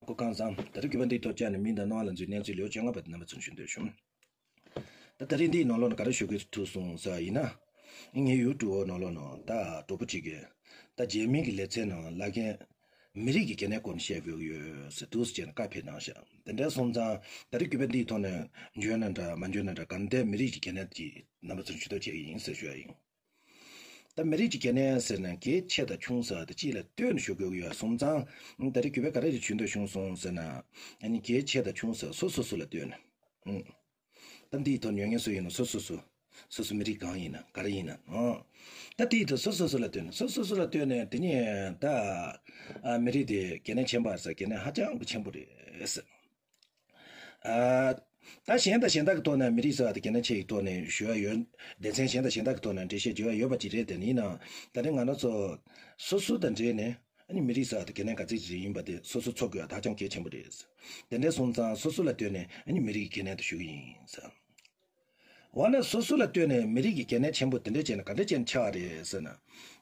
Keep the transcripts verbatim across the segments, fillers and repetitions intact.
སྐུ་ཁམས་བཟང་། ད་རེས་གུས་པ་འདིའི་ཐོག་བཅར་ནས་མིང་དང་རྣམ་པ་ལ་འཛུལ་གནས་ཚུལ་ལེའུ་བཅོ་ལྔ་པ་དེ་རྣམ་པ་ཚོར་ཞུ་འདོད་བྱུང་། ད་ད་རེས་འདིའི་ནང་ལོགས་ནས་ག་རེ་ཞུ་དགོས་ཐུག་སོང་ཟེར་བ་ཡིན་ན། ངའི་ཡུ་ཊུབ་ནང་ལོགས་ནང་ད་གྲོགས་པོ་གཅིག་གིས་ད་རྗེས་མའི་གི་ལེ་ཚན་ནང་ལ་ཁན་མི་རིགས་ཀྱི་གལ་གནད་སྐོར་ནས་བཤད་དགོས་ཀྱི་ཡོད་ཟེར་འདུག་ཟེར་བྱས་ནས་བཀའ་ཕེབས་གནང་ཤག་དེ་འདྲ་སོང་ཙང་ད་རེས་གུས་པ་འདིའི་ཐོག་ནས་འཇོན་ན་འདྲ་མ་འཇོན་ན་འདྲ་གང་ལྟར་མི་རིགས་ཀྱི་གལ་གནད་ཀྱི་རྣམ་པ་ཚོར་ཞུ་གཏུག་བྱེད་ཀྱི་ཡིན་ཟེར་ཞུ་ཡ་ཡིན། ད་མི་རིགས་ཀྱི་གལ་གནད་ཟེར་ན་གལ་ཆེ་དང་ཆུང་ཟེར་བ་དེ་གཅིག་ལ་ལྟོས་ནས་ཞུ་དགོས་ཀྱི་ཡོད་སོང་ཙང་། ད་རེས་གུས་པས་ག་རེ་ཞིག་ཞུ་འདོད་བྱུང་སོང་ཟེར་ན། ཨ་ནི་གལ་ཆེ་དང་ཆུང་ཟེར་སོ་སོ་སོ་ལ་ལྟོས་ནས། ཨང་། ད་འདིའི་ཐོག་ཉོ་མཁན་སུ་ཡིན་ན་སོ་སོ་སོ། སོ་སོ་མི་རིགས་གང་ཡིན་ན་ག་རེ་ཡིན་ན། ཨང་། ད་དེའི་ཐོག་སོ་སོ་སོ་ལ་ལྟོས་ནས་སོ་སོ་སོ་ལ་ལྟོས་ནས་དེ་ནས་ད། ཨ། མི་རིགས་དེ་གལ་གནད་ཆེན་པོ་ཟེར་གལ་གནད་ཧ་ཅང་གི་ཆེན་པོ་རེད་ཟེར། ཨ། ད་གཞན་དང་གཞན་དག་གི་ཐོག་ནས་མི་རིགས་ཟེར་བ་དེ་གལ་གནད་ཆེ་ཡི་ཐོག་ནས་ཞུ་ཡ་ཡོད། སྡེ་ཚན་གཞན་དང་གཞན་དག་གི་ཐོག་ནས་འགྲེལ་བཤད་བརྗོད་ཡ་ཡོད་པ་ཅིག་རེད་དེ། ཡིན་ནའང་ད་རེས་ང་རང་ཚོ་སོ་སོ་དང་འབྲེལ་ནས་ཨ་ནི་མི་རིགས་ཟེར་བ་དེ་གལ་གནད་ག་ཚོད་ཅིག་ཡིན་པ་དེ་སོ་སོ་ཚོར་དགོས་ཡ་ད་ཧ་ཅང་གལ་ཆེན་པོ་རེད། དེ་འདྲ་སོང་ཙང་སོ་སོ་ལ་ལྟོས་ནས་ཨ་ནི་མི་རིགས་ཀྱི་གལ་གནད་དེ་ཞུ་གི་ཡིན་ཟེར། འོ་ན་སོ་སོ་ལ་ལྟོས་ནས་མི་རིགས་ཀྱི་གལ་གནད་ཆེན་པོ་དེ་འདྲ་བྱས་ན་ག་འདྲ་བྱས་ནས་ཆགས་པ་རེད་ཟེར་ན།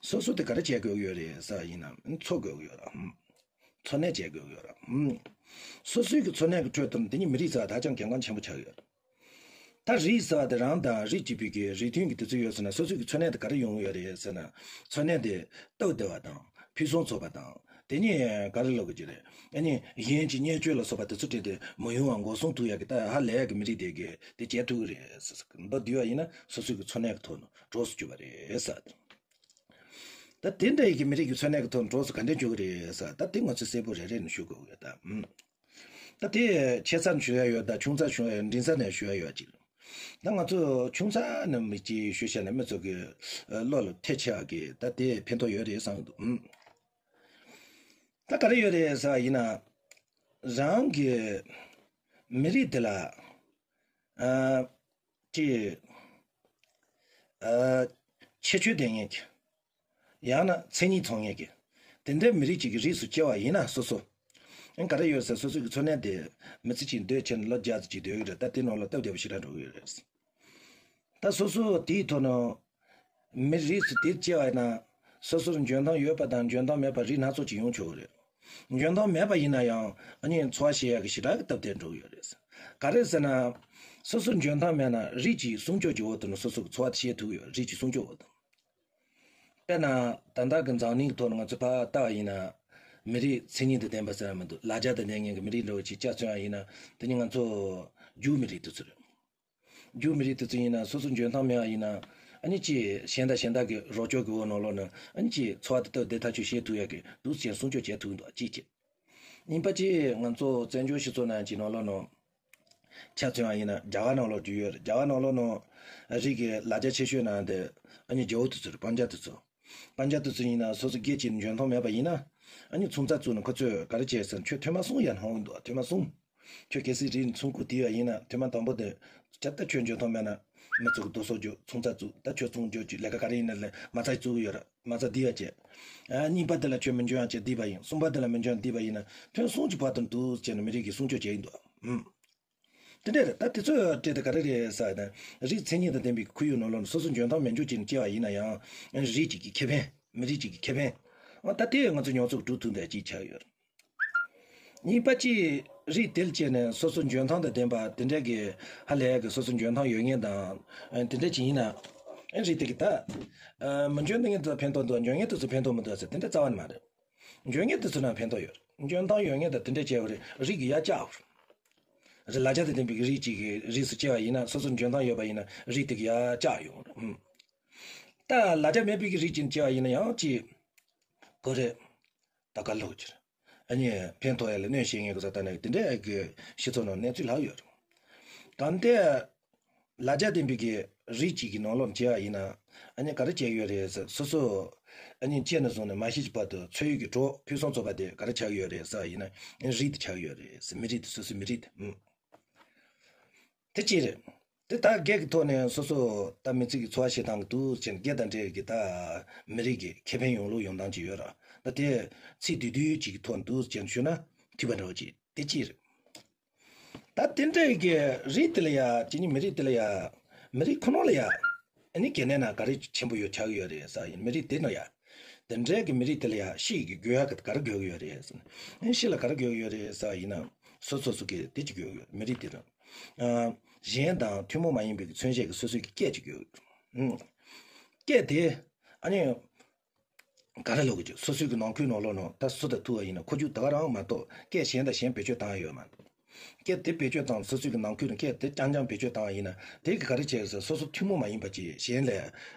སོ་སོ་དེ་ག་རེ་བྱེད་དགོས་ཀྱི་ཡོད་རེད་ཟེར་བ་ཡིན་ན་འཚོ་དགོས་ཀྱི་ཡོད་རེད། འཚོ་གནས་བྱེད་དགོས་ཀྱི་ཡོད་རེད། ཨུམ། སོ་སོའི་གི་འཚོ་གནས་ཀྱི་ཁྲོད་དུ་དེ་ཉིད་མི་རིགས་ཟེར་བ་ད་ཅང་གལ་འགངས་ཆེན་པོ་ཆགས་ཡོད་རེད། ད་རིགས་ཟེར་བ་དེ་རང་དང་རིགས་གཅིག་པའི་གི་རིགས་མཐུན་གྱི་དུས་ཚོད་ཡོད་ཟེར་ན་སོ་སོའི་གི་འཚོ་གནས་དེ་ག་རེ་ཡོང་གི་ཡོད་རེད་ཟེར་ན། འཚོ་གནས་དེ་སྟབས་བདེ་བ་དང་ཕུན་སུམ་ཚོགས་པ་དང་དེ་ཉིད་ག་རེ་ལབ་དགོས་ཀྱི་རེད། ཨ་ནི་གཞན་གྱི་བརྙས་བཅོས་ལ་སོགས་པ་དེ་ཚོ་དེ་དེ་མི་ཡོང་བ་འགོག་སྲུང་ཐུབ་ཡག་གི་ད་ཧ་ལས་ཡག་གི་མི་རིགས་དེ་གི་དེ་བྱེད་ཐུབ་ཀྱི་རེད་ཟེར། མདོར་བསྡུས་པ་ཡིན་ན་སོ་སོའི་གི་འཚོ་གནས་ཀྱི་ཐོག་ནས་གྲོགས་སུ་གྱུར་པ་རེད་ཟེར། ད་དེ་འདྲ་ཡི་གི་མི་རིགས་ཀྱི་འཚོ་གནས་ཀྱི་ཐོག་འགྲོ་སུ་ག་འདྲ་འཇུག་གི་རེད་ཟེར། ད་དེ་ང་ཚོས་གསལ་པོ་རེ་རེ་ནས་ཞུ་དགོས་ཀྱི་ཡོད་ད། ཨུམ། ད་དེ་ཆེ་ས་ནས་ཞུ་ཡ་ཡོད་ད་ཆུང་ས་ཞུ་ཡ་ཡོད་འབྲིང་ས་ནས་ཞུ་ཡ་ཡོད་ཅིག་ད་ང་ཚོ་ཆུང་ས་ནས་མི་གཅིག་ཞུ་བྱས་ནས་མི་ཚོ་གི་བློ་ལ་ཐེ་ཆེ་བ་གི་ད་དེ་ཕན་ཐོགས་ཡོད་རེད་བསམ་གི་འདུག་ཨུམ། ད་ག་རེ་ཡོད་རེད་ཟེར་བ་ཡིན་ན། རང་གི་མི་རིགས་དེ་ལ། ཨ། ཅིག་ཨ། ཁྱད་ཆོས་ལྡན་མཁན་གྱི། ཡང་ན་མཚན་ཉིད་ཚང་མཁན་གྱི། དེ་འདྲའི་མི་རིགས་གཅིག་གི་རིགས་སུ་སྐྱེ་བ་ཡིན་ན་སོ་སོ། ཨ། ག་རེ་ཡོད་ཟེར་སོ་སོ་གི་འཚོ་གནས་དེ་མི་ཚེ་གཅིག་སྡོད་ཆེན་ལོ་བརྒྱ་ཙམ་ཅིག་སྡོད་ཀྱི་རེད། ད་དེ་ནང་ལ་སྟབས་བདེ་པོ་ཞེ་དྲག་འགྲོ་གི་ཡོད་རེད། ད་སོ་སོ་དེའི་ཐོག་ནས་མི་རིགས་སུ་དེ་སྐྱེ་བ་ཡིན་ན་སོ་སོར་འཇོན་ཐང་ཡོད་པ་དང་འཇོན་ཐང་མེད་པ་རིགས་སྣ་ཚོགས་ཅིག་ཡོང་ཆོག་གི་རེད། འཇོན་ཐང་མེད་པ་ཡིན་ན་ཡང་ཨ་ནི་འཚོ་བ་བྱེད་ཡག་གི་ཞེ་དྲག་གི་སྟབས་བདེ་འགྲོ་གི་ཡོད་རེད། ག་རེ་ཟེར་ན། སོ་སོར་འཇོན་ཐང་མེད་ན་རིགས་ཀྱི་སྲུང་སྐྱོབ་ཀྱི་འོག་ཏུ་ནི་སོ་སོ་གི་འཚོ་བ་དེ་བྱེད་ཐུབ་ཀྱི་ཡོད་རེད། རིགས་ཀྱི་སྲུང་སྐྱོབ་འོག་ཏུ། དཔེར་ན་ད་ལྟ་གི་འཛམ་གླིང་གི་ཐོག་ནས་ང་ཚོས་ཕར་ལྟ་བ་ཡིན་ན། མི་རིགས་མཚན་ཉིད་དང་ལྡན་པ་ཟེར་ཡ་མི་འདུག་ལ་རྒྱ་དང་ལྡན་མཁན་གྱི་མི་རིགས་འདྲ་བོ་ཅིག་ཆ་མཚོན་ཡ་ཡིན་ན་དེ་ནི་ང་ཚོ་རྒྱུ་མི་རིགས་དེ་ཚོ་རེད། རྒྱུ་མི་རིགས་དེ་ཚོ་ཡིན་ན་སོ་སོ་འཇོན་ཐང་མེད་པ་ཡིན་ན་ཨ་ནི་ཅིག་གཞན་དང་གཞན་དག་གི་རོགས་སྐྱོར་གྱི་འོག་ནང་ལོགས་ནས་ཨ་ནི་ཅིག་འཚོ་བ་དེ་སྟབས་བདེ་ཐག་ཆོད་བྱེད་ཐུབ་ཡ་གི་འདུག་ཟེར་སྲུང་སྐྱོབ་བྱེད་ཐུབ་ཀྱི་འདུག་གཅིག་བྱས། གཉིས་པ་ཅིག་ང་ཚོ་བཙན་བྱོལ་སྤྱི་ཚོགས་ནང་གི་ནང་ལོགས་ནང་ཆ་མཚོན་པ་ཡིན་ན་རྒྱ་གར་ནང་ལོགས་རྒྱུས་ཡོད་རེད། རྒྱ་གར་ནང་ལོགས་ནང་རིགས་ཀྱི་ལ་རྒྱ་ཆེ་ཤོས་ནང་དེ་ཨ་ནི་རྒྱལ་པོ་དེ་ཚོ་རེད། དཔལ་འབྱོར་དེ་ཚོ། དཔལ་འབྱོར་དེ་ཚོ་ཡིན་ན་སོ་སོ་སྒེར་གྱི་འཇོན་ཐང་མེད་པ་ཡིན་ན་ཨ་ནི་ཚོང་རྩ་བཙུགས་ནས་ཁོ་ཚོས་ག་རེ་བྱས་ཟེར་ན་ཁྱོད་ཐེངས་མ་གསུམ་ཡར་ལྷུང་གི་འདུག་ཐེངས་མ་གསུམ། ཁྱོད་གལ་སྲིད་རིགས་ནས་ཚོང་རྐུ་དེ་བ་ཡིན་ན་ཐེངས་མ་དང་པོ་དེ་ཇི་ལྟར་ཁྱོད་འཇོན་ཐང་མེད་ན་མི་ཚོ་གི་རྡོ་སོལ་རྒྱུ་ཚོང་རྩ་བཙུགས། ད་ཁྱོད་ཚོང་རྒྱུ་གི་ལས་ཀ་ག་རེ་ཡིན་ན་ལས་མ་རྩ་བཙུགས་ཡོད་ར་མ་རྩ་བསྡུས་པ་བྱས། ཨ། གཉིས་པ་དེ་ལ་ཁྱོད་མི་འཇོན་ཡ་བྱས་བསྡུས་པ་ཡིན། གསུམ་པ་དེ་ལ་མི་འཇོན་བསྡུས་པ་ཡིན་ན་ཐེངས་གསུམ་གྱི་བར་དུ་འདུག་ཅེས་ནས་མི་རིགས་ཀྱི་སྲུང་སྐྱོབ་བྱས་ཡིན་འདུག་ཨུམ། དེ་འདྲ་རེད། ད་དེ་ཚོ་སྤྲད་དེ་ག་རེ་རེད་ཟེར་ན། རིགས་མཚན་ཉིད་དང་ལྡན་པའི་ཁོར་ཡུག་ནང་ལོགས་ནས་སོ་སོ་འཇོན་ཐང་མེད་འཇོག་བྱས་ནས་སྐྱེ་བ་ཡིན་ན་ཡང་རིགས་གཅིག་གི་ཁེ་ཕན། མི་རིགས་གཅིག་གི་ཁེ་ཕན། འོ་ད་དེ་ང་ཚོ་མྱོང་ཚོར་སྒྲུབ་ཐུབ་འདོད་ཅིག་ཆགས་ཡོད། གཉིས་པ་གཅིག་རིགས་དེ་ལ་བྱས་ནས་སོ་སོ་འཇོན་ཐང་དང་ལྡན་པ་དེ་འདྲ་གི་ཧ་ལས་གི་སོ་སོ་འཇོན་ཐང་ཡོད་མཁན་དང་དེ་འདྲ་ཅིག་ཡིན་ན། རིགས་དེ་གི་ད་མི་འཇོན་མཁན་དེ་ཚོ་ཕན་ཐོགས་འདུག་འཇོན་མཁན་དེ་ཚོ་ཕན་ཐོགས་མི་འདུག་ཟེར་དེ་འདྲ་རྩ་བ་ནས་མ་རེད། འཇོན་མཁན་དེ་ཚོ་ན་ཕན་ཐོགས་ཡོད། འཇོན་ཐང་ཡོད་མཁན་དང་དེ་འདྲ་བྱས་པ་རེད། རིགས་ཀྱི་ཡར་བཅག་རེད། ལ་རྒྱ་དང་ལྡན་པའི་རིགས་གཅིག་གི་རིགས་སུ་སྐྱེ་བ་ཡིན་ན་སོ་སོ་འཇོན་ཐང་ཡོད་པ་ཡིན་ན་རིགས་དེ་གི་ཡར་བཅག་ཡོང་རེད། ད་ལ་རྒྱ་མེད་པའི་གི་རིགས་ཅིག་སྐྱེ་བ་ཡིན་ན་ཡང་ཅིག་གོ་རེད། ད་ག་ལོག་ཅིག་རེད། ཨ་ནི་ཕན་ཐོགས་ཡ་ལ་གནོད་བྱེད་མཁན་གི་ས་ད་ནས་དེ་འདྲའི་གི་སྤྱི་ཚོགས་ནང་གནས་ཚུལ་ལྷག་ཡོད་རེད། གང་ལྟར། ལ་རྒྱ་ལྡན་པའི་གི་རིགས་གཅིག་གི་ནང་ལོགས་བྱས་པ་ཡིན་ན་ཨ་ནི་ག་རེ་བྱས་ཡོད་རེད་ཟེར་སོ་སོ་ཨ་ནི་སྐྱེས་ནས་བཟུང་ནས་མ་ཤི་གི་བར་དུ་འཚོ་ཡུལ་གྱི་གྲོགས་ཕུན་སུམ་ཚོགས་པ་དེ་ག་རེ་ཆགས་ཡོད་རེད་ཟེར་བ་ཡིན་ན་རིགས་དེ་ཆགས་ཡོད་རེད་ཟེར། མི་རིགས་དེ་སོ་སོའི་མི་རིགས་དེ། ཨུམ། དེ་གཅིག་རེད། དེ་ད་སྒེར་གྱི་ཐོག་ནས་སོ་སོ་ད་མི་ཚེ་གི་འཚོ་བ་བྱེད་སྟངས་ཀྱི་འདུག་ཅེས་སྒེར་དང་འབྲེལ་གྱི་ད་མི་རིགས་ཀྱི་ཁེ་ཕན་ཡོང་ལུགས་ཡོང་སྟངས་ཅིག་ཡོད་ར། ད་དེ་ཚིག་བསྡུས་བསྡུས་ཅིག་གི་ཐོག་ནས་འདུག་ཅེས་ཞུས་ན་འཐུས་པ་འདྲ་བོ་ཅིག་དེ་གཅིག་རེད། ད་དེ་འདྲའི་གི་རིགས་དེ་ལ་ཡ་ཅི་ནི་མི་རིགས་དེ་ལ་ཡ་མི་རིགས་ཁོ་ན་ལ་ཡ་ཨ་ནི་གལ་གནད་ན་ག་རེ་ཆེན་པོ་ཡོད་ཆགས་ཡོད་རེད་ཟེར་ཡིན། མི་རིགས་དེ་ན་ཡ་ དེ་འདྲའི་གི་མི་རིགས་དེ་ལ་ཡ་ཤི་གི་དགོས་ཡ་གི་ག་རེ་དགོས་ཀྱི་ཡོད་རེད་ཟེར་ན། ཨེ་ཤི་ལ་ག་རེ་དགོས་ཀྱི་ཡོད་རེད་ཟེར་བ་ཡིན་ན། སོ་སོ་སོ་གི་དེ་ཅི་དགོས་ཀྱི་ཡོད་མི་རིགས་དེ་ར། ཨ། གཞན་དང་ཐུན་མོང་མ་ཡིན་པའི་གི་མཚོན་བྱེད་ཀྱི་སོ་སོའི་གི་སྐད་ཅིག་ཡོད། ཨུམ། སྐད་དེ། ཨ་ནི། ག་རེ་ལབ་དགོས་ཀྱི། སོ་སོའི་གི་ནང་ཁུལ་ནང་ལོགས་ནང་ད་སུ་དང་ཐུག་པ་ཡིན་ན་ཁོ་རྒྱུག་ད་ག་རང་མ་གཏོགས་སྐད་གཞན་དང་གཞན་བེད་སྤྱོད་བཏང་ཡ་ཡོད་མ་རེད། སྐད་དེ་བེད་སྤྱོད་བཏང་སོ་སོའི་གི་ནང་ཁུལ་ནང་སྐད་དེ་རྐྱང་རྐྱང་བེད་སྤྱོད་བཏང་བ་ཡིན་ན་དེ་གི་ག་རེ་བྱས་ཟེར། སོ་སོ་ཐུན་མོང་མ་ཡིན་པ་ཅིག་གཞན་ལ་ཨ་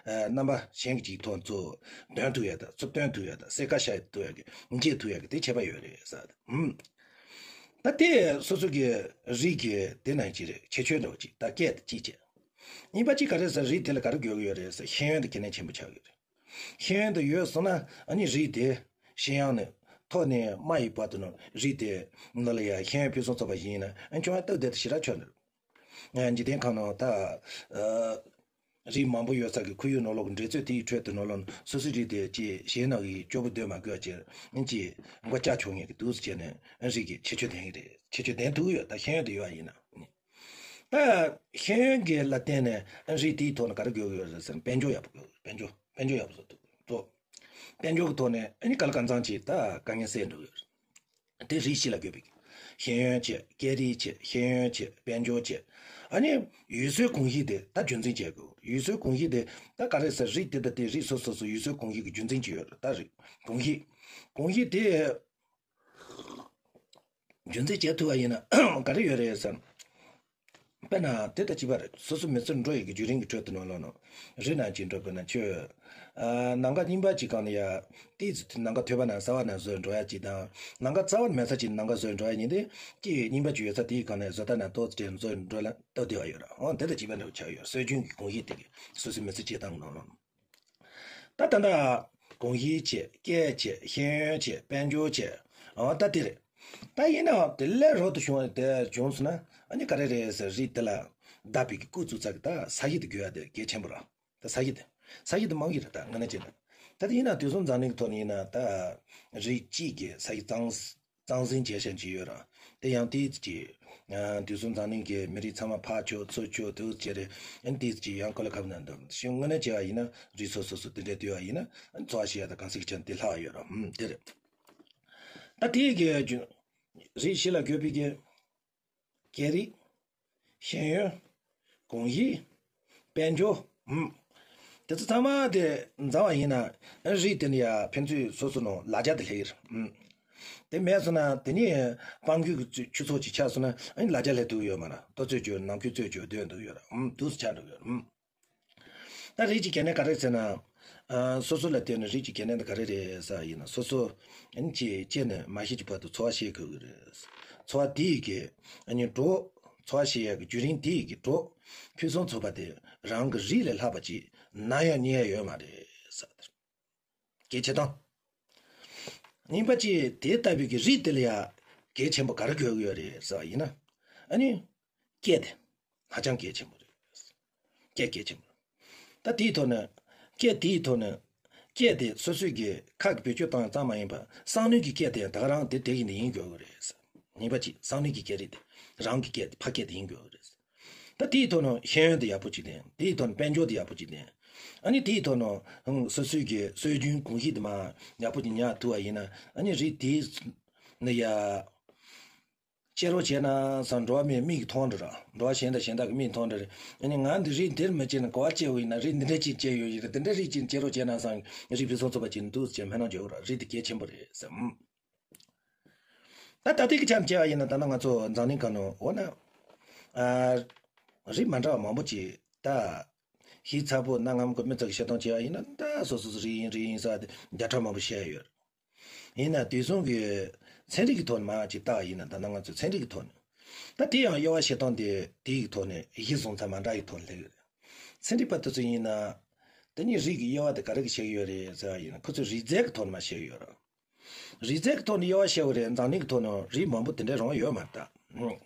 རྣམ་པ་གཞན་གྱི་ཅིག་ཐོག་ཚུར་འདོན་ཐུབ་ཡ་དང་ཚུར་སྟོན་ཐུབ་ཡ་དང་གསལ་ཁ་ཤར་ཐུབ་ཡ་གི་འབྱེད་ཐུབ་ཡ་གི་དེ་ཁྱད་པར་ཡོད་རེད་ཟེར། ཨུམ། ད་དེ་སོ་སོ་གི་རིགས་ཀྱི་དེ་ནང་གཅིག་རེད། ཁྱད་ཆོས་འདྲ་བོ་ཅིག་ད་སྐད་དེ་གཅིག་བྱས། གཉིས་པ་གཅིག་ག་རེ་ཟེར། རིགས་དེ་ལ་ག་རེ་དགོས་ཀྱི་ཡོད་རེད་ཟེར། ཤེས་ཡོན་དེ་གལ་གནད་ཆེན་པོ་ཆགས་ཀྱི་རེད། ཤེས་ཡོན་དེ་ཡོད་སོང་ན་ཨ་ནི་རིགས་དེ་ཤེས་ཡོན་ནི་ཐོག་ནས་མ་ཡི་བར་དུ་ནི་རིགས་དེ་ནི་ལ་ཡ་ཤེས་ཡོན་ཕུན་སུམ་ཚོགས་པ་ཞིག་ཡིན་ན་ཨ་ནི་སྐྱོན་སྟབས་བདེ་དེ་ཞེ་དྲག་ཆོག་ནི་རེད། འཇིག་རྟེན་ཁམས་ནང་ད་ཨ་རིགས་མང་པོ་ཡོད་ས་གི་ཁོར་ཡུག་ནང་ལོགས་ཀྱི་འགྲན་རྩོད་དེའི་ཁྲོད་དུ་ནང་ལོགས་ནི་སོ་སོའི་རིགས་དེ་ཅིག་གཞན་ནང་གི་སྐྱོ་པོ་སྡོད་མ་དགོས་ཅིག་ཨ་ནི་ཅིག་མགོ་བཀྱག་ཆོག་ངེས་ཀྱི་འདུག་ཟེར་བྱས་ནས་ཨ་ནི་རིགས་ཀྱི་ཁྱད་ཆོས་ལྡན་གྱི་རེད། ཁྱད་ཆོས་ལྡན་ཐུབ་ཀྱི་ཡོད། ད་ཤེས་ཡོན་དེ་ཡོད་པ་ཡིན་ན། ད་ཤེས་ཡོན་གྱི་ལ་བརྟེན་ནས་རིགས་དེའི་ཐོག་ནས་ག་རེ་དགོས་ཀྱི་ཡོད་རེད་ཟེར་ན། དཔལ་འབྱོར་ཡག་པོ་དགོས། དཔལ་འབྱོར་དཔལ་འབྱོར་ཡག་པོ་བཟོ་ཐུབ་དགོས། དཔལ་འབྱོར་གྱི་ཐོག་ནས་ཨ་ནི་ག་ལ་གང་འཚམ་ཅིག་ད་དཀའ་ངལ་སེལ་འགྲོ་གི་ཡོད་རེད། དེ་རིགས་ཤིག་ལ་དགོས་པའི་ཤེས་ཡོན་བྱས། སྐད་རིགས་བྱས། ཤེས་ཡོན་བྱས། དཔལ་འབྱོར་བྱས། ཨ་ནི་ཡུལ་སྲོལ་གོམས་གཤིས་དེ་ད་རྒྱུན་འཛིན་བྱེད་དགོས། ཡུལ་སྲོལ་གོམས་གཤིས་དེ་ད་ག་རེ་ཟེར། རིགས་དེ་དང་དེ་རིགས་སོ་སོ་སོ་ཡུལ་སྲོལ་གོམས་གཤིས་ཀྱི་རྒྱུན་འཛིན་ཅིག་ཡོད་རེད། ད་རིགས་གོམས་གཤིས་གོམས་གཤིས་དེ། རྒྱུན་འཛིན་བྱེད་ཐུབ་པ་ཡིན་ན་ག་རེ་ཡོད་རེད་ཟེར། དཔེར་ན་དེ་དང་གཅིག་པ་རེད། སོ་སོ་མི་ཚེ་འགྲོ་ཡི་གི་བརྒྱུད་རིམ་གྱི་ཁྲོད་དུ་ནང་ལོགས་ནང་རི་ནང་གཅིག་འགྲོ་དགོས་ན་ཁྱོད། ཨ། ནམ་མཁའ་རྙིང་པ་གཅིག་སྒང་ནས་ཡ། ཏོག་ཙམ་ནམ་མཁའ་ཐོད་པ་ནས་གསར་པ་ནས་བཟོས་འགྲོ་ཡ་གཅིག་དང་། ནམ་མཁའ་རྩ་བ་ནས་མེད་ས་གཅིག་ནས་ནམ་མཁའ་བཟོས་འགྲོ་ཡ་ཡིན་ཏེ། ཀྱེ་རྙིང་པ་གཅིག་ཡོད་ས་དེའི་སྒང་ནས་བཟོ་ལྟ་ནས་ཏོག་ཙམ་བཟོས་འགྲོ་ལ་སྟབས་བདེ་བ་ཡོད་ར། འོ་དེ་དང་གཅིག་པ་འདྲ་བོ་ཆགས་ཡོད། སྲོལ་རྒྱུན་གྱི་གོམས་གཤིས་དེ་གི་སོ་སོའི་མི་ཚེ་སྐྱེལ་སྟངས་ནང་ལོགས་ནང་། ད་ད་ལྟ་གོམས་གཤིས་བྱས། སྐད་བྱས། ཤེས་ཡོན་བྱས། དཔལ་འབྱོར་བྱས། འོ་ད་དེ་རེད། ད་ཡིན་ནའང་དེ་ལས་རོལ་དུ་བྱུང་བ་དེ་བྱུང་སོང་ན་ཨ་ནི་ག་རེ་རེད་ཟེར། རིགས་དེ་ལ་བདག་པའི་གི་སྐུ་བཙུགས་ས་གི་ད་ས་གཞི་དེ་དགོས་ཡ་དེ་གལ་ཆེན་པོ་རེད། ད་ས་གཞི་དེ་ས་གཞི་དེ་མང་གི་རེད། ད་ངོས་ནས་བྱས་ན། ད་དེ་ཡིན་ན་དུས་གསུམ་འཛམ་གླིང་གི་ཐོག་ནས་ཡིན་ན་ད་རིགས་གཅིག་གི་ས་གཞི་གཙང་གཙང་ཟིང་བྱས་བཞིན་ཅིག་ཡོད་ར། དེ་ཡང་ཏོག་ཙམ་ཅིག་ཨ། དུས་གསུམ་འཛམ་གླིང་གི་མི་རིགས་ཚང་མ་ཕར་ཕྱོགས་ཚུར་ཕྱོགས་དེ་བྱས་རེད། ཨ་ནི་ཏོག་ཙམ་ཅིག་ཡང་གོ་ལ་ཁ་བ་ན་འདུག་ཤིང་དངོས་གནས་བྱས་པ་ཡིན་ན་རིགས་སོ་སོ་སོ་དེ་འདྲའི་འདུས་པ་ཡིན་ན་འཚོ་བ་ཞེས་ཡ་དང་གང་ཟག་གི་ཆ་ནས་དེ་ལྷག་ཡོད་ར། ཧུམ། དེ་རེད། ད་དེའི་གི་རྒྱུ་རིགས་ཤིག་ལ་དགོས་པའི་གི་སྐད་རིགས། ཤེས་ཡོན། གོམས་གཤིས། དཔལ་འབྱོར། ཨུམ། དེ་ཚོ་ཚང་མ་དེ་འཛོམས་པ་ཡིན་ན་རིགས་དེ་ནི་ཡ་ཕན་ཚུན་སོ་སོ་ནང་ལ་རྒྱ་དེ་སླེབས་ཀྱི་རེད། ཨུམ། དེ་མེད་སོང་ན་དེ་ནི་དཔལ་འབྱོར་གྱི་ཆུ་ཚོགས་ཅིག་ཆགས་སོང་ན་ཨ་ནི་ལ་རྒྱ་སླེབས་ཐུབ་ཡོད་མ་རེད། ལྟོ་ཚོད་བཅོས། ནང་ཁུལ་ཚོད་བཅོས་སྡོད་འདུག་ཡོད་རེད། ཨུམ། འདུག་སེ་ཆགས་འགྲོ་གི་ཡོད་རེད། ཨུམ། ད་རིགས་ཀྱི་གལ་གནད་ག་རེ་ཟེར་ན། ཨ། སོ་སོ་ལ་བལྟས་ནས་རིགས་ཀྱི་གལ་གནད་འདི་ག་རེ་རེད་ཟེར་བ་ཡིན་ན། སོ་སོ་ཨ་ནི་ཅིག་སྐྱེས་ནས་མ་ཤི་གི་བར་དུ་འཚོ་བ་བྱེད་དགོས་ཀྱི་རེད། འཚོ་བ་དེ་ཡི་གི་ཨ་ནི་གྲོགས། འཚོ་བ་བྱེད་ཡག་གི་བརྒྱུད་རིམ་དེ་ཡི་གི་གྲོགས་ཕུན་སུམ་ཚོགས་པ་དེ་རང་གི་རིགས་ལས་ལྷག་པ་ཅིག་ན་ཡང་རྙེད་ཡ་ཡོད་མ་རེད་ཟེར། གལ་ཆེ་དང་། གཉིས་པ་ཅིག་དེ་ལྟ་བུའི་གི་རིགས་དེ་ལ་ཡ་གལ་ཆེན་པོ་ག་རེ་དགོས་ཀྱི་ཡོད་རེད་ཟེར་བ་ཡིན་ན། ཨ་ནི། སྐད་དེ་ཧ་ཅང་གལ་ཆེན་པོ་རེད། སྐད་གལ་ཆེན་པོ། ད་དེའི་ཐོག་ནས། སྐད་དེའི་ཐོག་ནས། སྐད་དེ་སོ་སོའི་གི་ཁ་གི་བེད་སྤྱོད་བཏང་ཡག་ཙམ་མ་ཡིན་པར་བསམ་བློའི་གི་སྐད་དེ་ད་ག་རང་དེ་དེ་བཞིན་དུ་ཡིན་དགོས་ཀྱི་རེད། གཉིས་པ་གཅིག་བསམ་བློའི་གི་སྐད་རིགས་དེ་རང་གི་སྐད་དེ་ཕ་སྐད་དེ་ཡིན་དགོས་ཀྱི་རེད། ད་དེའི་ཐོག་ནས་ཤེས་ཡོན་དེ་ཡག་པོ་ཅིག་ལྡན། དེའི་ཐོག་ནས་དཔལ་འབྱོར་དེ་ཡག་པོ་ཅིག་ལྡན། ཨ་ནི་དེའི་ཐོག་ནས་ཧང་སོ་སོའི་གི་སྲོལ་རྒྱུན་གོམས་གཤིས་དེ་མར་ཡག་པོ་ཅིག་ཉར་ཐུབ་པ་ཡིན་ན། ཨ་ནི་རིགས་དེ་ནི་ཡ། སྐྱེ་རོགས་བྱས་ན་བསམ། འགྲོ་བ་མིའི་མིག་གིས་མཐོང་འགྲོ་ར། འགྲོ་བ་གཞན་དང་གཞན་དག་གི་མིག་མཐོང་འགྲོ་ར། ཨ་ནི་ང་འདི་རིགས་འདིར་མི་སྐྱེས་ན་ག་པར་སྐྱེས་པ་ཡིན་ན། རིགས་འདི་འདྲ་ཅིག་སྐྱེས་ཡོད་ཡིན་ར། འདི་འདྲ་རིགས་ཅིག་སྐྱེ་རོགས་བྱས་ན་བསམ། རིགས་ཕུན་སུམ་ཚོགས་པ་ཅིག་འདུག་ཟེར་སྨོན་ལམ་རྒྱག་དགོས་ར། རིགས་འདི་གལ་ཆེན་པོ་རེད་ཟེར། ད་ལྟ་དེ་གི་ཆ་ནས་བྱས་པ་ཡིན་ན་ད་ལྟ་ང་ཚོ་འཛམ་གླིང་སྒང་ནང་འོ་ན། ཨ། རིགས་མ་འདྲ་བ་མང་པོ་ཅིག་ད། ཤེས་ཚར་པོ་གནའ་སྔ་མོ་གི་མི་ཚོ་གི་བཤད་སྟངས་བྱས་པ་ཡིན་ན་ད་སོ་སོ་སོ་རིགས་ཡིན་རིགས་ཡིན་ཟེར་བ་དེ་བརྒྱ་ཕྲག་མང་པོ་བཤད་ཡོད། ཡིན་ན་དེང་སང་གི་ཚན་རིག་གི་ཐོག་ནས་མར་ཅིག་བལྟ་བ་ཡིན་ན། ད་ལྟ་ང་ཚོའི་ཚན་རིག་གི་ཐོག་ནས། ད་དེ་ཡང་དབྱེ་བ་ཕྱེ་སྟངས་དེ་དེའི་ཐོག་ནས་གཞི་བཟུང་ཚུལ་མ་འདྲ་བའི་ཐོག་ནས་སླེབས་ཡོད་རེད། ཚན་རིག་པ་དེ་ཚོ་ཡིན་ན། དེ་ནི་རིགས་ཀྱི་དབྱེ་བ་དེ་ག་རེ་གི་བྱེད་ཀྱི་ཡོད་རེད་ཟེར་བ་ཡིན་ན། ཁོ་ཚོས་རིགས་རྫས་ཀྱི་ཐོག་ནས་མར་བཤད་ཀྱི་ཡོད་རེད། རིགས་རྫས་ཀྱི་ཐོག་ནས་དབྱེ་བ་ཕྱེ་བ་རེད། འཛམ་གླིང་གི་ཐོག་ནས་རིགས་མང་པོ་དེ་འདྲ་རང་ཡོད་མ་རེད་ད།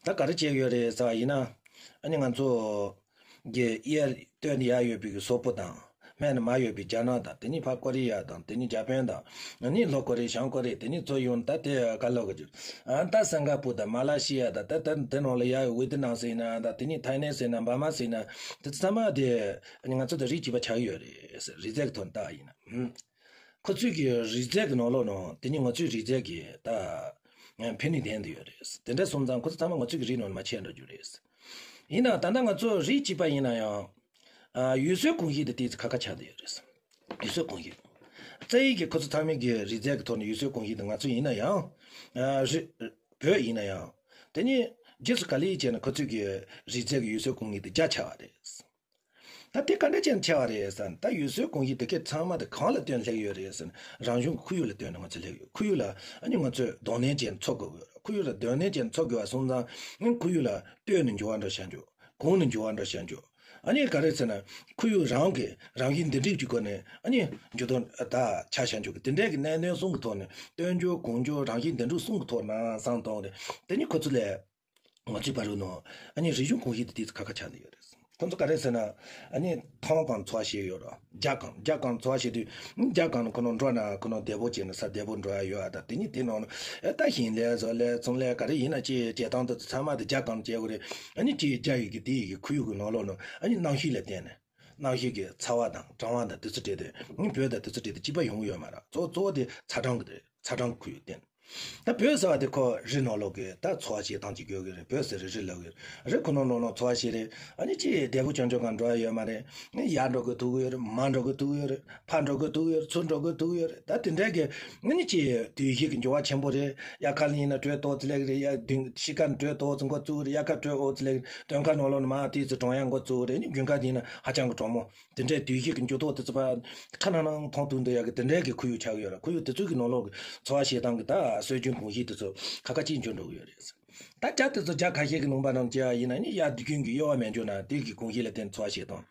ད་ག་རེ་བྱས་ཡོད་རེད་ཟེར་བ་ཡིན་ན། ཨ་ནི་ང་ཚོ་གི་གཡས་སྟོད་ནས་ཡར་ཡོད་པའི་གི་སོག་པོ་དང་། སྨད་ནས་མར་ཡོད་པའི་རྒྱ་ནག་དང་། དེ་ནས་ཕར་ཀོ་རི་ཡ་དང་། དེ་ནས་ཇ་པན་དང་། ཨ་ནི་ལྷོ་ཀོ་རི་ཡ། བྱང་ཀོ་རི་ཡ། དེ་ནས་ཚུར་ཡོང་ད་དེ་ག་ལོག་གི་ཨ། ད་སིང་ག་པུར་དང་མ་ལེ་ཤི་ཡ་དང་། ད་ད་དེ་ནང་ལ་ཡར་ཝེ་ཏི་ནམ་ཟེར་ན་ད། དེ་ནས་ཐའི་ལེན་ཟེར་ན། འབར་མ་ཟེར་ན། དེ་ཚང་མ་དེ་ང་ཚོ་དང་རིགས་གཅིག་པ་ཆགས་ཡོད་རེད། རིགས་རྫས་ཀྱི་ཐོག་ནས་བལྟ་བ་ཡིན་ན། ཁོ་ཚོའི་གི་རིག་རྩལ་གི་ནང་ལོགས་ནང་དེ་ནི་ང་ཚོའི་རིག་རྩལ་གི་ད་ཕན་ནུས་ལྡན་དུ་ཡོད་རེད། དེ་འདྲ་སོང་ཙང་ཁོ་ཚོ་ཚང་མ་ང་ཚོའི་གི་རིགས་ནང་ནས་མར་ཆད་འགྲོ་རྒྱུ་རེད། ཡིན་ནའང་ད་ལྟ་ང་ཚོ་རིགས་གཅིག་པ་ཡིན་ན་ཡང་ཨ་ཡུལ་སྲོལ་གོམས་གཤིས་དེ་ཏོག་ཙམ་ཁ་ཁ་ཆགས་བསྡད་ཡོད་རེད། ཡུལ་སྲོལ་གོམས་གཤིས། རྩ་བའི་གི་ཁོ་ཚོ་ཚང་མའི་གི་རིག་རྩལ་གི་ཐོག་ནས་ཡུལ་སྲོལ་གོམས་གཤིས་དེ་ང་ཚོ་ཡིན་ན་ཡང་ཨ་རི་བོད་ཡིན་ན་ཡང་དེ་ནི་རྗེས་སུ་ག་ལེ་བྱས་ན་ཁོ་ཚོའི་གི་རིག་རྩལ་གི་ཡུལ་སྲོལ་གོམས་གཤིས་དེ་རྒྱ་ཆེ་བ་རེད། ད་དེ་ག་འདྲ་བྱས་ནས་ཆགས་པ་རེད་ཟེར་ན། ད་ཡུལ་སྲོལ་གོམས་གཤིས་དེ་གའི་ཚང་མ་དེ་གང་ལ་བརྟེན་སླེབས་ཡོད་རེད་ཟེར་ན། རང་བྱུང་གི་ཁོར་ཡུག་ལ་བརྟེན་ནས་ང་ཚོ་སླེབས་ཡོད། ཁོར་ཡུག་ལ་ཨ་ནི་ང་ཚོས་གདོང་ལེན་བྱས་ནས་འཚོ་དགོས་ཀྱི་ཡོད་རེད། ཁོར་ཡུག་ལ་གདོང་ལེན་བྱས་ནས་འཚོ་དགོས་པ་སོང་ཙང་ཨ་ནི་ཁོར་ཡུག་ལ་ལྟོས་ནས་འགྱུར་བ་འགྲོ་བྱ་འགྱུར། གོང་ནས་འགྱུར་བ་འགྲོ་བྱ་འགྱུར། ཨ་ནི་ག་རེ་ཟེར་ན། ཁོར་ཡུག་རང་གི་རང་བཞིན་འདུས་གྲུབ་ཀྱི་སྒོ་ནས་ཨ་ནི་འགྱུར་ལྡོག་ད་ཆ་བྱ་འགྱུར་གི། དེ་འདྲའི་གི་གནད་དོན་གསུམ་གི་ཐོག་ནས་ལྟོས་འགྱུར་གོང་འགྱུར་རང་བཞིན་འདུས་གྲུབ་གསུམ་གི་ཐོག་ནས་བསམ་བཏང་རེད། དེ་ནི་ཁོ་ཚོ་ལས། ང་ཚོའི་བར་རུ་ནང་ཨ་ནི་རིག་གཞུང་གོམས་གཤིས་དེ་ཏོག་ཙམ་ཁ་ཁ་ཆགས་ནས་ཡོད་རེད། ཁོ་ཚོ་ག་རེ་ཟེར་ན། ཨ་ནི་ཐང་གང་འཚོ་བ་བྱས་ཡོད་རེད། རྒྱ་གང་རྒྱ་གང་འཚོ་བ་བྱས་དུས་རྒྱ་གང་ནང་ཁོ་ནང་འགྲོ་ན་ཁོ་ནང་བདེ་པོ་བྱས་ནས་ས་བདེ་པོ་འགྲོ་ཡ་ཡོད་ཨ། ད་དེ་ནི་དེ་ནང་ཨ་ད་ཞིང་ལས་བཟོ་ལས་ཚོང་ལས་ག་རེ་ཡིན་ན་ཅི་བྱེད་སྟངས་དེ་ཚོ་ཚང་མ་དེ་རྒྱ་གང་བྱས་དགོས་རེད། ཨ་ནི་ཅི་རྒྱ་ཡི་གི་དེ་ཡི་གི་ཁོར་ཡུག་གི་ནང་ལོགས་ནང་ཨ་ནི་གནམ་གཤིས་ལ་བརྟེན་ནས། གནམ་གཤིས་ཀྱི་ཚ་བ་དང་གྲང་བ་དང་དེ་ཚོ་སྤྲད་དེ་ཨ་ནི་བོད་དང་དེ་ཚོ་སྤྲད་དེ་གཅིག་པ་ཡོང་གི་ཡོད་མ་རེད། གཙོ་གཙོ་བོ་དེ་ཚ་གྲང་གི་རེད། ཚ་གྲང་ཁོར་ཡུག་བརྟེན། ད་བོད་ཟེར་བ་དེ་ཁོ་རི་ནང་ལོགས་ཀྱི་ད་འཚོ་བ་བྱེད་སྟངས་ཅིག་ཡོད་ཀྱི་རེད། བོད་ཟེར་རི་རི་ལབ་ཀྱི་རེད། རི་ཁོ་ནང་ནང་ལོགས་འཚོ་བ་བྱེད་རེད། ཨ་ནི་ཅི་བདེ་པོ་ཅོང་ཅོང་གང་འགྲོ་ཡ་ཡོད་མ་རེད། ཨ་ནི་ཡར་འགྲོ་དགོས་ཐུག་གི་ཡོད་རེད། མར་འགྲོ་དགོས་ཐུག་གི་ཡོད་རེད། ཕར་འགྲོ་དགོས་ཐུག་གི་ཡོད་རེད། ཚུར་འགྲོ་དགོས་ཐུག་གི་ཡོད་རེད། ད་དེ་འདྲའི་གི་ཨ་ནི་ཅི་དུས་བཞི་གི་འགྱུར་བ་ཆེན་པོ་རེད། དབྱར་ཁ་ལ་ཡིན་ན་དྲོད་ཏོག་ཙི་སླེབས་ཀྱི་རེད། དབྱར་དུས་དཔྱིད་ཀ་ནས་དྲོད་ཏོག་ཙི་འགོ་བཙུགས་ཀྱི་རེད། དབྱར་ཁ་དྲོད་ཏོག་ཙི་སླེབས་ཀྱི་རེད། སྟོན་ཁ་ནང་ལོགས་ནས་མར་ཏོག་ཙི་གྲང་ཡ་འགོ་བཙུགས་ཀྱི་རེད། ཨ་ནི་དགུན་ཁ་དེ་ཡིན་ན་ཧ་ཅང་གི་གྲང་མོ། དེ་འདྲའི་དུས་བཞི་གི་འགྱུར་ལྡོག་དེ་ཚོ་ཕར་ཁྲ་ནང་ནང་མཐོང་ཐུབ་འདོད་ཡག་གི་དེ་འདྲའི་གི་ཁོར་ཡུག་ཆགས་ཀྱི་ཡོད་རེད། ཁོར་ཡུག་དེ་ཚོའི་གི་ནང་ལོགས་གི་འཚོ་བ་བྱེད་སྟངས་གི་ད་སྲོལ་རྒྱུན་གོམས་གཤིས་དེ་ཚོ་ཁ་ཁ་ཅིག་འགྱུར་འགྲོ་གི་ཡོད་རེད། ད་བྱ་དེ་ཚོ་བྱ་ཁ་ཤས་ཀྱི་ལུང་པ་ནང་བྱས་པ་ཡིན་ན་ནི་དབྱར་དུས་རྒྱུན་གྱི་གཡོ་བ་མེད་འགྱུར་ན་དེ་གི་གོམས་གཤིས་ལ་བརྟེན་འཚོ་བ་བྱེད་སྟངས།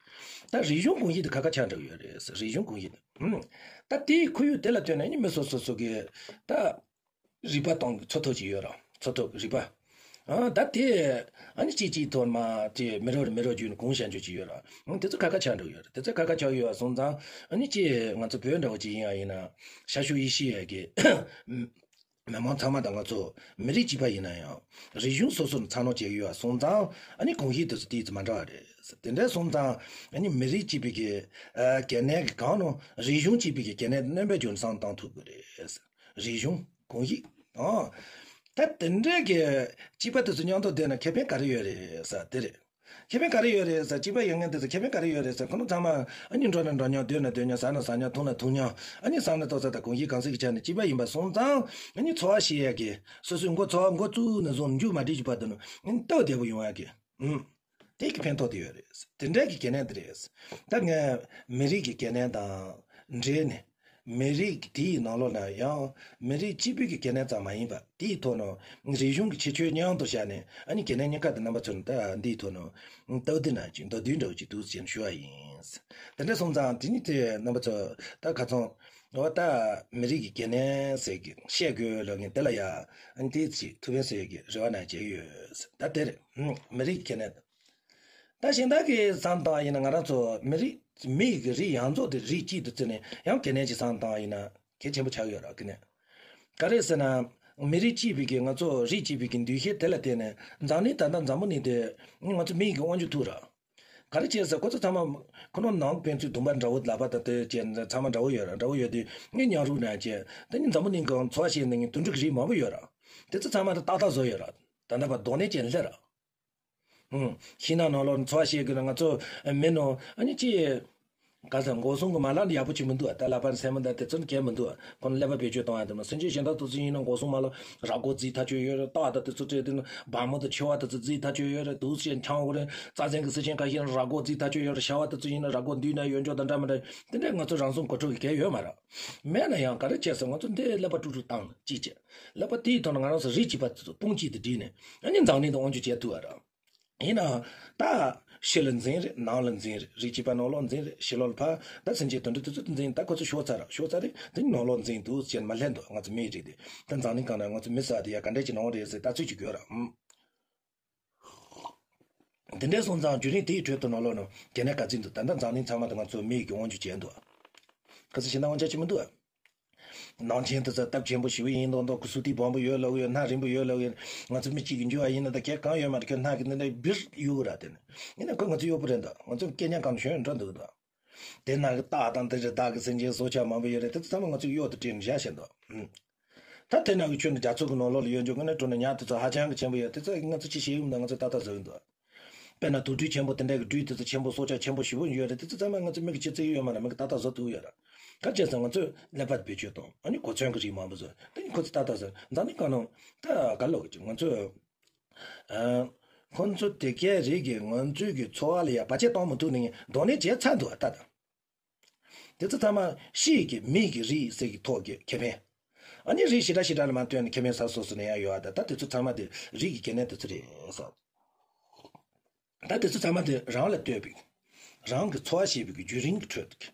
ད་རིག་གཞུང་གོམས་གཤིས་དེ་ཁ་ཁ་ཆགས་འགྲོ་གི་ཡོད་རེད། རིག་གཞུང་གོམས་གཤིས་དེ། ཧུམ། ད་དེའི་ཁོར་ཡུག་དེ་ལ་ལྟོས་ནས་ནི་མི་སོ་སོ་སོ་གི་ད། རིག་པ་སྟོང་གི་འཚོ་ཐབས་ཅིག་ཡོད་ར། འཚོ་ཐབས་ཀྱི་རིག་པ། ཨ་ད་དེ་ཨ་ནི་གཅིག་གཅིག་ཐོག་མ་དེ་མི་རོ་རེ་མི་རོ་བརྒྱུད་ནས་གོམས་བྱ་རྒྱུ་ཅིག་ཡོད་ར། ཨ་དེ་ཚོ་ཁ་ཁ་ཆགས་འགྲོ་ཡོད་ར། དེ་ཚོ་ཁ་ཁ་ཆགས་ཡོད་པ་སོང་ཙང་ཨ་ནི་ཅི་ང་ཚོ་བོད་འདྲ་བོ་ཅིག་ཡིན་ཡ་ཡིན་ན་ཤར་ཕྱོགས་ཨེ་ཤི་ཡའི་གི་མི་མང་ཚང་མ་དང་ང་ཚོ་མི་རིགས་གཅིག་པ་ཡིན་ན་ཡང་རིག་གཞུང་སོ་སོ་ནས་འཚར་ལོངས་བྱས་ཡོད་པ་སོང་ཙང་ཨ་ནི་གོམས་གཤིས་དེ་ཚོ་ཏོག་ཙམ་མ་འདྲ་བ་རེད། དེ་འདྲ་སོང་ཙང་ཨ་ནི་མི་རིགས་གཅིག་པའི་གི་ཨ་གལ་གནད་ཀྱི་སྒང་ནང་རིག་གཞུང་གཅིག་པའི་གི་གལ་གནད་སྣོན་པ་བྱུང་བསམ་བཏང་ཐུབ་ཀྱི་རེད། རིག་གཞུང་གོམས་གཤིས། ཨང་། ད་དེ་འདྲའི་གི་གཅིག་པ་དེ་ཚོ་མཉམ་དུ་བསྡད་ན་ཁེ་ཕན་ག་རེ་ཡོད་རེད་ཟེར་དེ་རེད། ཁེ་ཕན་ག་རེ་ཡོད་རེད་ཟེར། གཅིག་པ་ཡིན་མཁན་དེ་ཚོ་ཁེ་ཕན་ག་རེ་ཡོད་རེད་ཟེར། ཁོ་ཚོ་ཚང་མ་ཨ་ནི་འགྲོ་ན་འགྲོ་མྱོང་། སྡོད་ན་སྡོད་མྱོང་། ཟ་ན་ཟ་མྱོང་། འཐུང་ན་འཐུང་མྱོང་། ཨ་ནི་བསམ་ན་ཏོག་ཙམ་ད་གོམས་གཤིས་གང་ཟག་གི་ཆ་ནས་གཅིག་པ་ཡིན་པ་སོང་ཙང་ཨ་ནི་འཚོ་བ་ཤེས་ཡ་གི་སོ་སོའི་འགོ་འཚོ་བ་འགོ་བཙུགས་ནས་བཟུང་མཇུག་མ་སྒྲིལ་གྱི་བར་དུ་ནི་ཨ་ནི་སྟབས་བདེ་པོ་ཡོང་ཡ་གི། ཨུམ། དེ་གི་ཕན་ཐོགས་དེ་ཡོད་རེད། དེ་འདྲ་གི་གལ་གནད་དེ་རེད། ད་ངས་མི་རིགས་ཀྱི་གལ་གནད་དང་འབྲེལ་ནས་མི་རིགས་དེའི་ནང་ལོགས་ན་ཡང་མི་རིགས་གཅིག་པུའི་གི་གལ་གནད་ཙམ་མ་ཡིན་པ་དེའི་ཐོག་ནས་རིག་གཞུང་གི་ཁྱད་ཆོས་མཉམ་དུ་བཞག་ནས་ཨ་ནི་གལ་གནད་གཉིས་ཀ་དེ་རྣམ་པ་ཚོར་ད་འདིའི་ཐོག་ནས་སྟབས་བདེ་ན་ཅིག་མདོར་བསྡུས་འདྲ་བོ་ཅིག་འདུག་ཟེར་ཞུ་བ་ཡིན། དེ་འདྲ་སོང་ཙང་དེ་ནི་དེ་རྣམ་པ་ཚོ་ད་ཁ་ཚང་འོ་ད་མི་རིགས་ཀྱི་གལ་གནད་ཟེར་གི་བཤད་དགོས་ལབ་མཁན་དེ་ལ་ཡ་ཨ་ནི་དེ་ཅིག་ཐུགས་ཕན་གསོས་ཀྱི་རེ་བ་ནང་བྱེད་ཀྱི་ཡོད། ད་དེ་རེད། མི་རིགས་ཀྱི་གལ་གནད། ད་གཞན་དག་གི་བསམ་བཏང་ཡིན་ན་ང་རང་ཚོ་མི་རིགས་མི་ཡི་གི་རིགས་ཡོངས་རྫོགས་དེ་རིགས་གཅིག་ཏུ་བརྩིས་ནས་ཡང་གལ་གནད་ཅིག་བསམ་བཏང་ཡིན་ན་གལ་ཆེན་པོ་ཆགས་ཡོད་ར། གི་ནས་ག་རེ་ཟེར་ན་མི་རིགས་གཅིག་པའི་གི་ང་ཚོ་རིགས་གཅིག་པའི་གི་འདུ་ཤེས་དེ་ལ་བརྟེན་ནས་འཛམ་གླིང་ད་ལྟ་འཛམ་བུ་གླིང་དེ་ང་ཚོ་མི་ཡི་གི་དབང་སྒྱུར་ཐུབ་ར། ག་རེ་བྱས་ཟེར་ཁོ་ཚོ་ཚང་མ་ཁོ་ནོ་ནང་ཕན་ཚུན་དུམ་པ་འདྲ་བོ་ལག་པ་དང་དེ་བཅས་ཚང་མ་འདྲ་བོ་ཡོད་ར། འདྲ་བོ་ཡོད་དུས་ངས་མཉམ་རུབ་ན་བཅས་དེ་ནི་འཛམ་བུ་གླིང་གི་འཚོ་བ་བྱེད་ནི་དུད་འགྲོ་གི་རིགས་མང་པོ་ཡོད་ར། དེ་ཚོ་ཚང་མ་དེ་ཏག་ཏག་བཟོ་ཡོད་ར། ད་ལྟ་བར་གདོང་ལེན་བྱས་ནས་སླེབས་ར། ཧུང་། ཤིང་ནགས་ནང་ལོགས་འཚོ་བ་བྱེད་དགོས་ན་ང་ཚོ་མི་ནང་ཨ་ནི་ཅི། ག་ཟེར་འགོག་སྲུང་གི་མ་ལག་འདི་ཡག་པོ་ཅིག་མི་འདུག་ད་ལག་པ་ནས་སེན་མོ་འདི་དེ་ཚོ་ནི་གལ་མི་འདུག་ཁོ་ནི་ཀླད་པ་བེད་སྤྱོད་གཏོང་ཡ་དེ་མ་སེམས་ཅན་གཞན་དག་དེ་ཚོ་ཡིན་ན་འགོག་སྲུང་མ་ལག་ར་མགོ་བརྫིས་ཐག་ཆོད་ཡོད་རེད། སྟག་དང་དེ་ཚོ་སྤྲད་དེ་ནི་སྦར་མོ་དང་མཆེ་བ་དེ་ཚོ་བརྫིས་ཐག་ཆོད་ཡོད་རེད། དུག་ཅན་འཆང་དགོས་རེད། རྩྭ་ཟན་གི་སི་ཆེན་ཁ་ཤས་ནི་ར་མགོ་བརྫིས་ཐག་ཆོད་ཡོད་རེད། ཤ་བ་དེ་ཚོ་ཡིན་ན་ར་མགོ་མདུན་ན་ཡོད་འཇོག་དང་འདྲ་མི་འདྲ་དེ་འདྲས་ང་ཚོ་རང་སྲུང་གོ་ཆོད་ཀྱི་གལ་ཡོད་མ་རེད། མེད་ན་ཡང་ག་རེ་བྱས་སོང་ང་ཚོ་འདི་ཀླད་པ་དཀྲུག་དཀྲུག་བཏང་ནས་ཅིག་བྱས་ཀླད་པ་དེའི་ཐོག་ནས་ང་རང་ཚོ་རིགས་གཅིག་པ་དེ་ཚོ་དཔུང་གཅིག་ཏུ་བསྒྲིལ་ནས་ཨ་ནི་འཛམ་གླིང་དུ་དབང་སྒྱུར་བྱེད་ཐུབ་པ་རེད། ཡིན་ནའང་ད་ཕྱི་ལ་འཛིང་རེད། ནང་ལ་འཛིང་རེད། རིགས་གཅིག་པ་ནང་ལོགས་འཛིང་རེད། ཕྱི་ལོགས་ལ་ཕར་ད་སེམས་ཅན་དུད་འགྲོ་དེ་ཚོ་དེ་འཛིང་། ད་ཁོ་ཚོ་ཤོར་ཚར་ར། ཤོར་ཚར་རེད། དེ་ནང་ལོགས་འཛིང་འདུག་ཟེར་མ་ལྷན་དུ་ང་ཚོ་མིའི་རིགས་དེ་ད་འཛམ་གླིང་སྒང་ན་ང་ཚོ་མི་ཟེར་དེ་ཡ་ག་འདྲས་ཀྱི་ནང་རེད་ཟེར་ལྟ་ཚུལ་ཅིག་དགོས་ར། ཨུམ། དེ་འདྲས་སོང་ཙང་བརྒྱུད་རིམ་དེའི་ཁྲོད་དུ་ནང་ལོགས་ནང་གལ་གནད་ག་ཚོད་འདུག་ད་ལྟ་འཛམ་གླིང་ཚང་མ་དེ་ང་ཚོ་མིའི་གི་དབང་སྒྱུར་བྱས་འདུག་ཁོ་ཚོ་ཤིང་ནགས་དབང་ཆ་ཅིག་མི་འདུག་ནང་ཆེན་དེ་ཚོ་སྟབས་ཆེན་པོ་ཞེ་པོ་ཡིན་མདོག་མདོག་གི་སུ་ཏི་སྦོམ་པོ་ཡོད་ལབ་ཡོད། སྣ་རིང་པོ་ཡོད་ལབ་ཡོད། ང་ཚོ་མི་གཅིག་གི་འགྱུར་བ་ཡིན་ན་ད་གལ་གང་ཡོད་མ་རེད། ཁྱོད་སྣ་གི་འདི་འདྲ་སྦིར་གཡུག་གི་ར། དེ་ནི་ཡིན་ན་ཁོ་ང་ཚོ་གཡོག་པོ་རེད་འདུག་ང་ཚོ་སྐད་ཉན་གང་ཤོད་འགྲོ་འདུག་འདུག་དེ་ནང་གི་སྟག་དང་དེ་རི་དྭགས་ཀྱི་སེམས་ཅན་སྲོག་ཆགས་མང་པོ་ཡོད་རེད། དེ་ཚོ་ཚང་མ་ང་ཚོས་གཡོག་ཏུ་སྤྲད་ནས་བཞག་བཞིན་འདུག་ཨུམ། ད་དེ་ནང་གི་ཁྱོད་ནི་རྒྱ་མཚོ་གི་ནང་ལོགས་ལ་ཡོད་འཇོག་གི་ན་གྲོ་ནས་ཉག་དེ་ཚོ་ཧ་ཅང་གི་ཆེན་པོ་ཡོད། དེ་ཚོ་ང་ཚོ་ཅི་ཤེས་ཡོད་མི་འདུག་ང་ཚོས་ཏག་ཏག་བཟོ་གི་འདུག་དཔེར་ན་དུག་སྦྲུལ་ཆེན་པོ་དེ་འདྲ་གི་སྦྲུལ་དེ་ཚོ་ཆེན་པོ་སྲོག་ཆགས་ཆེན་པོ་ཞེ་པོ་ཡོད་རེད། དེ་ཚོ་ཚང་མ་ང་ཚོ་མིག་གིས་ཅི་བཙལ་ཡོད་མ་རེད། མིག་གིས་ཏག་ཏག་བཟོ་ཐུབ་ཡོད་རེད། ག་བྱས་ཙང་ང་ཚོས་ཀླད་པ་བེད་སྤྱོད་གཏོང་། ཨ་ནི་གོ་མཚོན་གྱི་རིགས་མང་པོ་བཟོ། དེ་ནི་ཁོ་ཚོ་ཏག་ཏག་བཟོ། ད་ནི་གང་ནང་ད་ག་ལོག་གི་ང་ཚོས། ཨ། ཁོ་ཚོ་དེ་གའི་རིགས་ཀྱིས་ང་ཚོའི་གི་འཚོ་བ་ལ་ཡ་བར་ཆད་གཏོང་མི་ཐུབ་ནི་གདོད་ནས་བྱས་ཚར་འདུག་ད་ད། དེ་ཚོ་ཚང་མ་ཤི་ཡི་གི་མི་གི་རིགས་ཟེར་གི་ཐོག་གི་ཁེ་ཕན། ཨ་ནི་རིགས་ཞེ་དྲག་ཞེ་དྲག་ལ་མ་ལྟོས་ནས་ཁེ་ཕན་ཟ་སོ་སོ་ནས་ཡང་ཡོད་ཨ། ད་ད་དེ་ཚོ་ཚང་མ་དེ་རིགས་ཀྱི་གལ་གནད་དེ་ཚོ་རེད་ཟེར། ད་དེ་ཚོ་ཚང་མ་དེ་རང་ལ་ལྟོས་པའི། རང་གི་འཚོ་བ་ཞེས་པའི་གི་བརྒྱུད་རིམ་གྱི་ཁྲོད་དུ།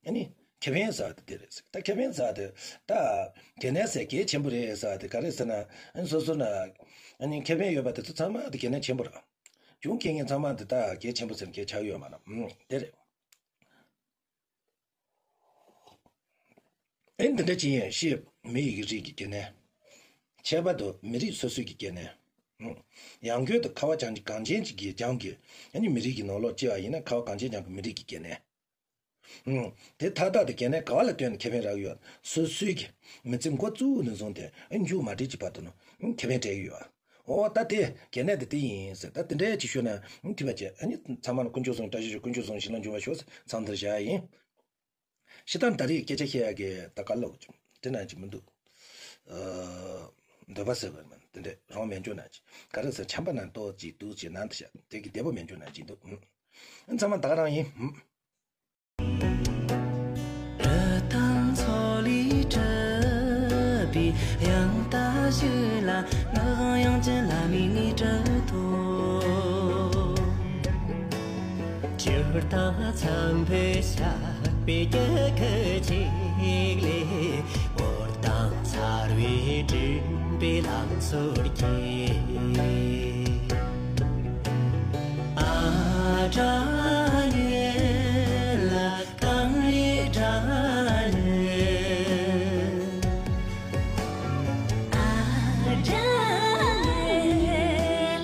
ཨ་ནི་ཁེ་ཕན་ཟ་དེ་དེ་རེད་ཟེར། ད་ཁེ་ཕན་ཟ་དེ་ད་གལ་གནད་ཟེར་གལ་ཆེན་པོ་རེད་ཟ་དེ་ག་རེ་ཟེར་ན། ཨ་ནི་སོ་སོ་ན་ཨ་ནི་ཁེ་ཕན་ཡོད་པ་དེ་ཚོ་ཚང་མ་དེ་གལ་གནད་ཆེན་པོ་རེད། གྱོང་གལ་ངན་ཚང་མ་དེ་ད་གལ་ཆེན་པོ་ཟེར་ན་གལ་ཆགས་ཡོད་མ་རེད། ཨུམ། དེ་རེད། ཨེ་འདི་འདྲ་ཅི་ཡིན་ཤེས། མི་ཡི་རིགས་ཀྱི་སྐྱེ་གནས། ཁྱད་པར་དུ་མི་རིགས་སོ་སོའི་གི་སྐྱེ་གནས། ཡང་སྒོས་དུ་ཁ་བ་ཅན་གྱི་གངས་ཅན་གྱི་རྒྱང་གི་ཨ་ནི་མི་རིགས་ཀྱི་ནང་ལོགས་སྐྱེ་བ་ཡིན་ན་ཁ་བ་གངས་ཅན་རྒྱང་གི་མི་རིགས་ཀྱི་སྐྱེ་གནས། དེ་མཐའ་དག་ཏུ་སྐྱེ་གནས་ག་བ་ལ་ལྟོས་ནས་ཁེ་ཕན་རག་ཡོད། སོ་སོའི་གི་མི་ཚེ་འགོ་བཙུགས་ནས་བཟུང་སྟེ་མཇུག་མ་སྒྲིལ་གྱི་བར་དུ་ནི་ཁེ་ཕན་སྤྲད་ཀྱི་ཡོད། འོ་ད་དེ་གལ་གནད་དེ་དེ་ཡིན་ཟེར། ད་དེ་འདྲའི་ཅིག་ཤོད་ན་ཐུབ་པ་བྱས། ཨ་ནི་ཚང་མ་ལ་དཀོན་མཆོག་གསུམ་བཀྲ་ཤིས་ཤོག་དཀོན་མཆོག་གསུམ་ཞི་ལྷག་འབྱུང་བར་ཤོག་ཟེར་མཚམས་འདིར་བཞག་ཡིན། ཤི་ཐང་ད་རེས་སྐད་ཆ་བཤད་ཡག་གི་ད་ག་ལོག་ཅིག་དེ་ན་ཅིག་མི་འདུག་ཨ། འདོད་པ་ཟེར་བ་མིན་དེ་འདྲས་རང་མེད་འཇོག་ན་ཅིག་ག་རེ་ཟེར་ཆམ་པ་ན་ཏོག་ཅིག་འདུག་ཅེས་ནང་དུ་བཤད་དེ་གི་བདེ་པོ་མེད་འཇོག་ན་ཅིག་འདུག་ཨུ། ཚང་མ་ད་ག་རང་ཡིན། ཨུ། རི་དྭགས་མཚོ་ལས་གྲུབ་པའི་དབྱངས་རྟ་བཞི་ལ་ངག་དབང་དབྱངས་ཅན་བླ་མའི་ངོ་སྤྲོད་དོ། ཇི་ལྟར་འཚམས་པའི་ཞགས་པའི་རྒྱུད་ཀྱི་ཆིག་ལས། འོད་དང་ཚ་བའི་སྤྲིན་པའི་ལམ་སོར་གྱིས། ཨ་དྲ་ཉེ་ལ་གངས་རིའི་སྒྲ་སྙན། ཨ་དྲ་ཉེ་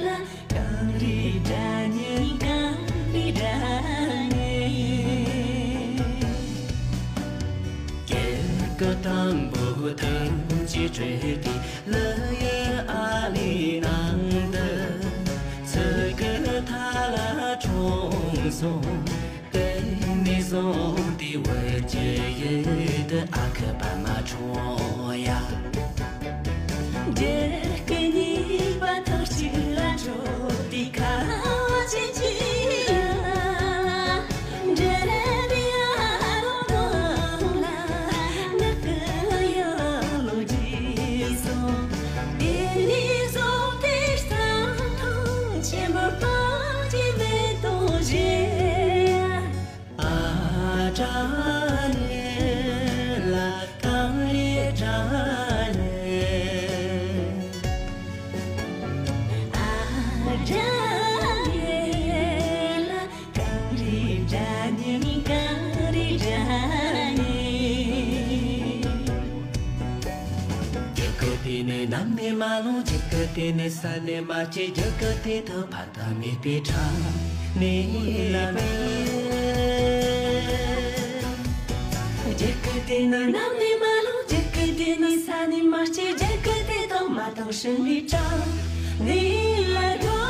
ལ། གངས་རིའི་སྒྲ་སྙན། གངས་རིའི་སྒྲ་སྙན། རྒྱལ་ཁབ་དང་པོ་ཐམས་ཅད་སྤྲོས་ཏེ་ལི་ཡི་ཨ་ལི་ནང་དུ། ཚུར་ཁ་ཐ་ལ་འཁྲུངས་སོང་། དེ་ནས་བཟུང་སྟེ་བོད་ཀྱི་ཡུལ་དུ་ཨ་ཁུ་པདྨ་འཁྲུངས་ཡ། འབྲུག་གི་གཉིས་པ་ཐོར་ཅིག་ལ་འཕྲོད་དེ་ཁ་བ་ཅན་གྱི་ཡུལ་ལ། འབྲུག་པའི་ཨ་རོ་ནང་ལ་ནགས་ཀྱི་ཡ་ལོ་རྒྱས་སོང་། དེ་ནས་བཟུང་སྟེ་རྩྭ་ཐང་ཆེན་པོར་སྤོས་ཀྱི་མེ་ཏོག་བཞད། ཨ་དྲ་ཉེ་ལ་གངས་རིའི་སྒྲ་སྙན། ཨ་དྲ་ཉེ་ལ་གངས་རིའི་སྒྲ་སྙན། གངས་རིའི་སྒྲ་སྙན། རྒྱུད་སྐུད་དེ་ནི་གནམ་ནས་མ་ལྷུང་། རྒྱུད་སྐུད་དེ་ནི་ས་ནས་མ་སྐྱེས། རྒྱུད་སྐུད་དེ་དག་ཕ་མེད་པའི་ཁྲག་ནས་ལ་མེད། རྒྱུད་སྐུད་དེ་ནི་གནམ་ནས་མ་ལྷུང་། རྒྱུད་སྐུད་དེ་ནི་ས་ནས་མ་སྐྱེས། རྒྱུད་སྐུད་དེ་དག་མ་དང་སྲིན་མོའི་བྲག་ནས་ལ་འགྲོ།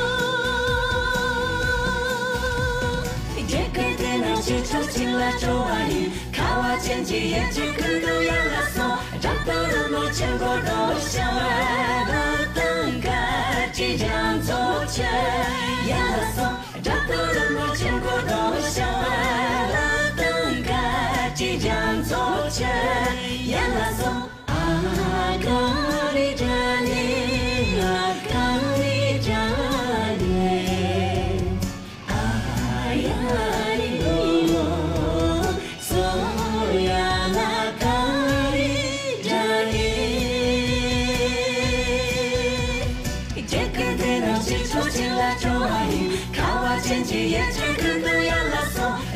རྒྱུད་སྐུད་དེ་ནི་ཆུ་ཚོད་གཅིག་ལ་སྐྱོ་བ་ཡིན། ཁ་བ་ཅན་གྱི་ཡུལ་གྱི་ཁུལ་དུ་ཡར་ལ་སོང་། སྦྲ་དང་རོལ་མོ་ཆུ་མགོ་དང་ཞིང་བལ་དང་དཀར་གྱི་རྒྱ་མཚོ་ཆེ་ཡར་ལ་སོང་། སྦྲ་དང་རོལ་མོ་ཆུ་མགོ་དང་ཞིང་བལ་དང་དཀར་གྱི་རྒྱ་མཚོ་ཆེ་ཡར་ལ་སོང་། ཨ་གངས་རིའི་སྒྲ་སྙན། ཨ་གངས་རིའི་སྒྲ་སྙན། ཨ་ཡ་རི་ལོ་ལོ། སོ་ཡ་ལ་གངས་རིའི་སྒྲ་སྙན། རྒྱུད་སྐུད་དེ་ནི་ཆུ་ཚོད་གཅིག་ལ་སྐྱོ་བ་ཡིན། ཁ་བ་ཅན་གྱི་ཡུལ་གྱི་ཁུལ་དུ་ཡར་ལ་སོང་།